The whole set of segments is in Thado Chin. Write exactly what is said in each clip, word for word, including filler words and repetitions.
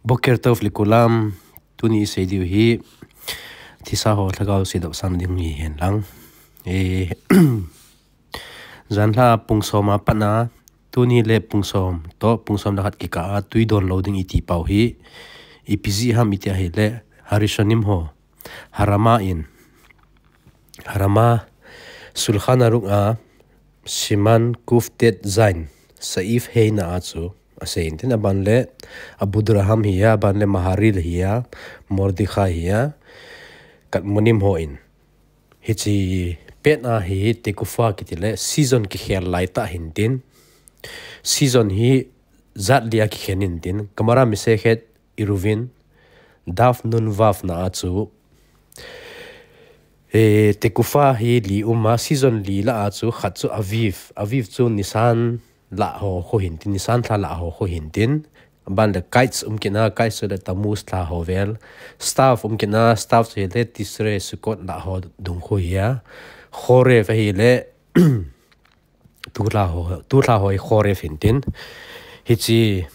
Boker tov likulam. Tuni isei diu hi thisa ho lhagao seidoh san ding hi hen lang. E, janlha pung som a pat na, tuni le pung som toh pung som le khat kikah a tui don lou ding iti pau hi ipi jeh ham iti ahile, Harishonim ho, Harama in, Harama Shulchan Aruch a Siman Kuf Tet Zayin Saif Hei na a chu asei intin, aban le Abudraham hi a, aban le Maharil hi a, Mordekai hi a, Kadmonim ho in. Hiche pet a hi tekufa kiti le season kikhel lai tah hintin. Season hi jat li a kikhel intin. Gemara Masechet Eruvin daf nun vav na a chu, e, tekufa hi li um a, season li lah a chu khat chu Aviv. Aviv chu Nisan lah ho khu hintin, Nisan lha lah ho khu hintin. Aban le Kites um kit na, Kites chu le Tammuz lha ho vel. Stav um kit na, Stav chu hi le Tishrei Sukkot lah ho dung khu hi a. Chorev ahile tulha ho, tulha ho hi Chorev hintin. Hiche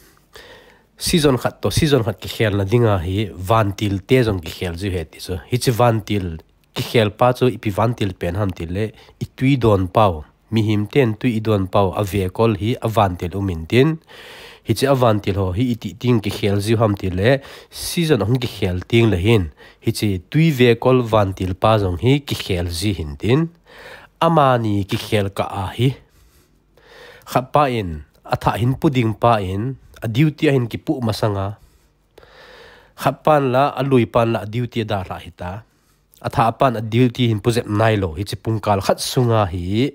season khat toh season khat kikhelna dinga hi vantil te jong kikhel jiu ahi ti chu. Hiche vantil kikhel pa chu ipi vantil pen ham ti le, i tui don pau, mihem ten tui i don pau, a vekol hi a vantil um intin. Hiche a vantil ho hi iti ding kikhel jiu ham ti le, season ahung kikhel teng le hin hiche tui vekol vantil pa jong hi kikhel ji hintin. Amani kikhel kah a hi khat pa in, athah hin pu ding pa in, a duty ahin kipu masanga, khat pan la, alui pan la, a duty adalhah hita. Athah pan a duty hin pu jep nailou, hiche pungkal khat sunga hi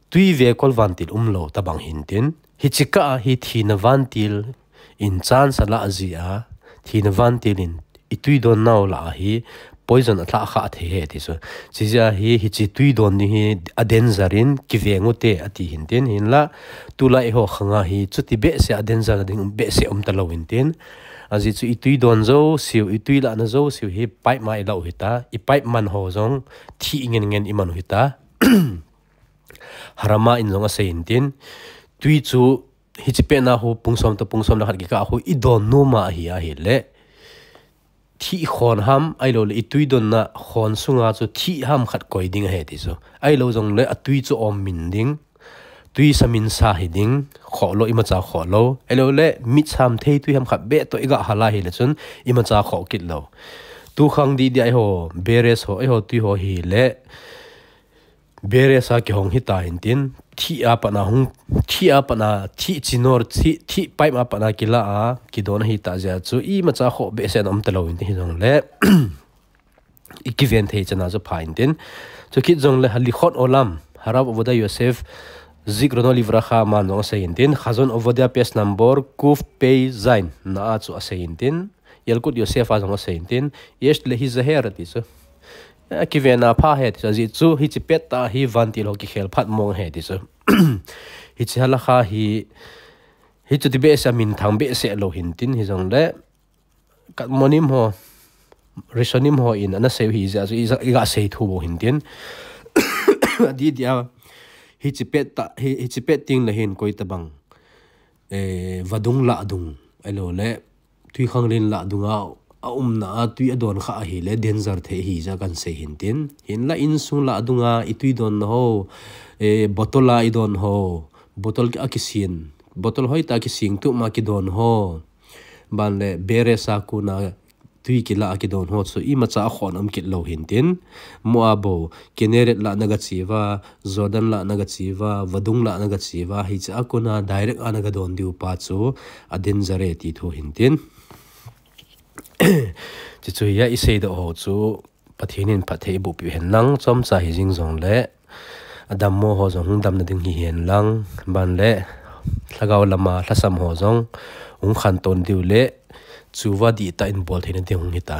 tui vekol vantil umlou tabang hintin. Hiche kah a hi thina vantil in chance ala jia, thina vantil in i tui don nau lah a hi poison alhah kha thei ahi ti chu. Chujeh a hi, hiche tui don ding hi a danger in kiveng u te ati hintin, hinla tulai eiho khang a hi chuti behseh a danger ding behseh um talou hintin. Ajeh chu i tui don jouseu, i tui lahna jouseu hi pipe ma i lah u hita, i pipe man ho jong thih ngen ngen i man u hita. Harama in jong asei hintin, tui chu hiche pet na ho pung som toh pung som le khat kikah ho i don nom a ahi ahile, thih khon ham, ahilou le i tui donna khon sunga chu thih ham khat koi ding ahi ti chu. Ahilou jong le a tui chu om min ding, tui sa min sa hi ding, khoh lou, imacha khoh lou. Ahilou le mit sam thei tui ham khat beh toh i gah hal ahile chun imacha khoh kit lou. Tu khang didi a eiho beres ho, eiho tui ho hi le, beres a kihong hita hintin, thih a pat na hung, thih a pat na, thih chinor, thih, thih pipe a pat na kila a, kidon hita jeh a chu, imacha khoh behseh na um talou hintin, hijong le, i kiven thei chan a chu pha hintin. Chu kit jong le Halichot Olam, Harav Ovadia Yosef, Zichrono Livracha, aman jong asei hintin, Chazon Ovadia page number Kuf Pei Zayin na a chu asei hintin, Yalkut Yosef a jong asei hintin, Yesh Lehizaher ati chu. A kiven a pha ahi ti chu, ajeh chu hiche pet a hi vantil ho kikhel phat mong ahi ti chu. Hiche halakha hi, hichu ti behseh a minthang behseh lou hintin, hijong le, Kadmonim ho, Rishonim ho in ana sei u hi jeh a chu i ja-, i ga sei thu bou hintin. Adidi a, hiche pet a, hi, hiche pet teng le hin koi tabang, eh, vadung lah dung, ahilou le, tui khanglen lah dunga a umna a tui adon kha ahile danger thei ahi jeh a kan sei hintin. Hinla insung lah dunga i tui donna ho, eh, bottle a i don ho, bottle a kisin, bottle hoitah a kising tup ma kidon ho, ban le beres a kona tui kila a kidon ho chu imacha a khoh na um kit lou hintin. Mo a bou, Kinneret lah na gache uva, Jordan lah na gache uva, vadung lah na gache uva, hiche a kona direct a na gadon diu pa chu a danger e ti thu hintin. Chuchu hi a i seidoh ho chu Pathen in phatthei boh peh u hen lang, chomcha hi jing jong le, adammo ho jong hung damna ding hi hen lang, ban le, lhagao lama lhasam ho jong hung khantou diu le, tshuva dihtah in bol theina ding hung hita.